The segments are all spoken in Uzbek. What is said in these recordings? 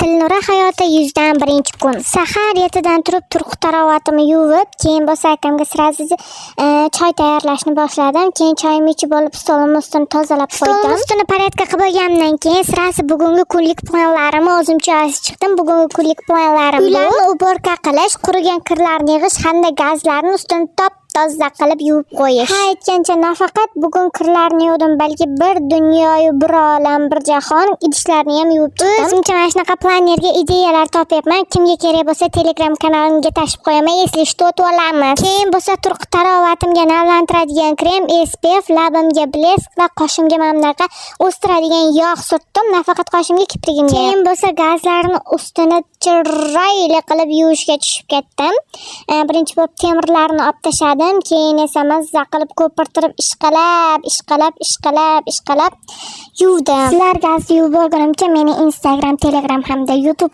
Dilnura hayoti 101-kun. Sahar 7dan turib, turqi tarovatimni yuvib, keyin bo'lsa akamga сразу choy tayyorlashni boshladim. Keyin choyimni ichib bo'lib, stolimni ustini tozalab qo'ydim. Stolimni ustini порядка qilib bo'lganimdan keyin сразу bugungi kunlik planlarimni o'zimcha yozib chiqdim. Bugungi kunlik planlarim bu: uylarni уборка qilish, qurigan kirlarni yig'ish hamda gazlarni ustini top toza qilib yuvib qo'yish. Ha, aytgancha, nafaqat bugun kirlarni yuvdim, balki bir dunyoyu bir olam, bir jahon idishlarni ham yuvib chiqdim. O'zimcha mana shunaqa planerga ideyalar topyapman. Kimga kerak bo'lsa, Telegram kanalimga tashib qo'yaman. Если что, to'lamiz. Keyin bo'lsa turqi tarovatimga namlantiradigan krem, SPF, labimga блеск va qoshimga mana bunaqa o'stiradigan yog' surtdim. Nafaqat qoshimga, kiprigimga. Keyin bo'lsa gazlarni ustini chiroyli qilib yuvishga tushib ketdim. Birinchi bo'lib temirlarni olib tashladim. Keyin esa mazza qilib ko'pirtirib, ishqalab, ishqalab, ishqalab, ishqalab yuvdim. Sizlar gazni yuvib bo'lgunimcha meni Instagram, Telegram hamda YouTube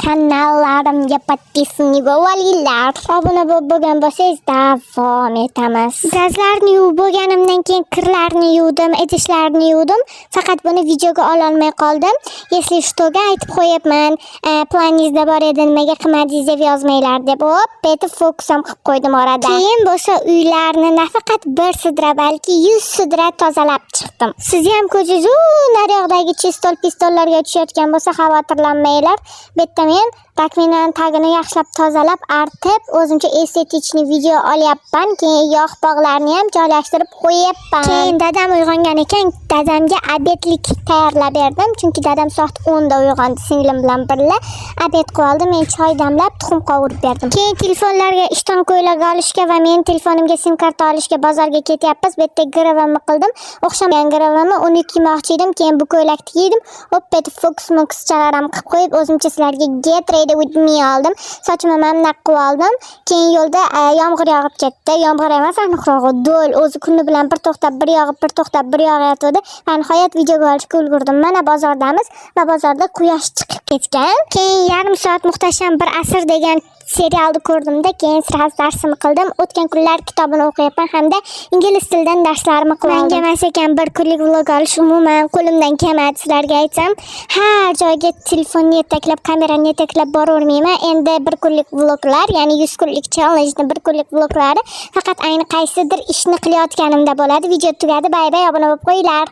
kanallarimga подписанный bo'lib olinglar. Obuna bo'lib bo'lgan bo'lsangiz, davom etamiz. Gazlarni yuvib bo'lganimdan keyin kirlarni yuvdim, idishlarni yuvdim. Faqat buni videoga ololmay qoldim. Если что ga aytib qo'yapman. Planingizda bor edi, nimaga qilmadingiz deb yozmanglar deb. Hop, etib fokus ham qilib qo'ydim orada. Keyin bo'lsa uylarni nafaqat bir sidra, balki 100 sidra tozalab chiqdim. Sizni ham ko'zingiz u naryoqdagi чистол pistollarga tushayotgan bo'lsa, xavotirlanmanglar. Bu yerda men раковина ni tagini yaxshilab tozalab, artib, o'zimcha эстетичный video olyapman. Keyin yog' bog'larni ham joylashtirib qo'yyapman. Keyin dadam uyg'ongan ekan, dadamga обед lik tayyorlab berdim, chunki dadam soat 10 da uyg'ondi. Singlim bilan birga обед qilib oldi. Men choy damlab, tuxum qovurib berdim. Keyin telefonlarga ishton ko'ylak olishga va men telefonimga sim karta olishga bozorga ketyapmiz. Bu yerda gravamni qildim. O'xshamagan gravamni, uni kiymoqchi edim. Keyin bu ko'ylakni kiydim. Hop etib fokus mokuschalar ham qilib qo'yib, o'zimcha sizlarga get ready with me oldim. Sochimni mana bunaqa qilib oldim. Keyin yo'lda yomg'ir yog'ib ketdi. Yomg'ir emas, aniqrog'i do'l. O'zi kuni bilan bir to'xtab, bir yog'ib, bir to'xtab, bir yog'ayotgandi. Va nihoyat videoga olishga ulgurdim. Mana bozordamiz va bozorda quyosh chiqib ketgan. Keyin yarim soat "Muhtasham bir asr" degan serialni ko'rdimda, keyin сразу darsimni qildim. "O'tgan kunlar" kitobini o'qiyapman hamda ingliz tilidan darslarimni qilib oldim. Menga emas ekan bir kunlik vlog olish, umuman qo'limdan kelmadi, sizlarga aytsam. Har joyga telefonni yetaklab, kamerani yetaklab boravermayman. Endi bir kunlik vloglar, ya'ni 100 kunlik challenge'ni bir kunlik vloglari faqat ayni qaysidir ishni qilayotganimda bo'ladi. Video tugadi. Bye bye, obuna bo'lib qo'yinglar.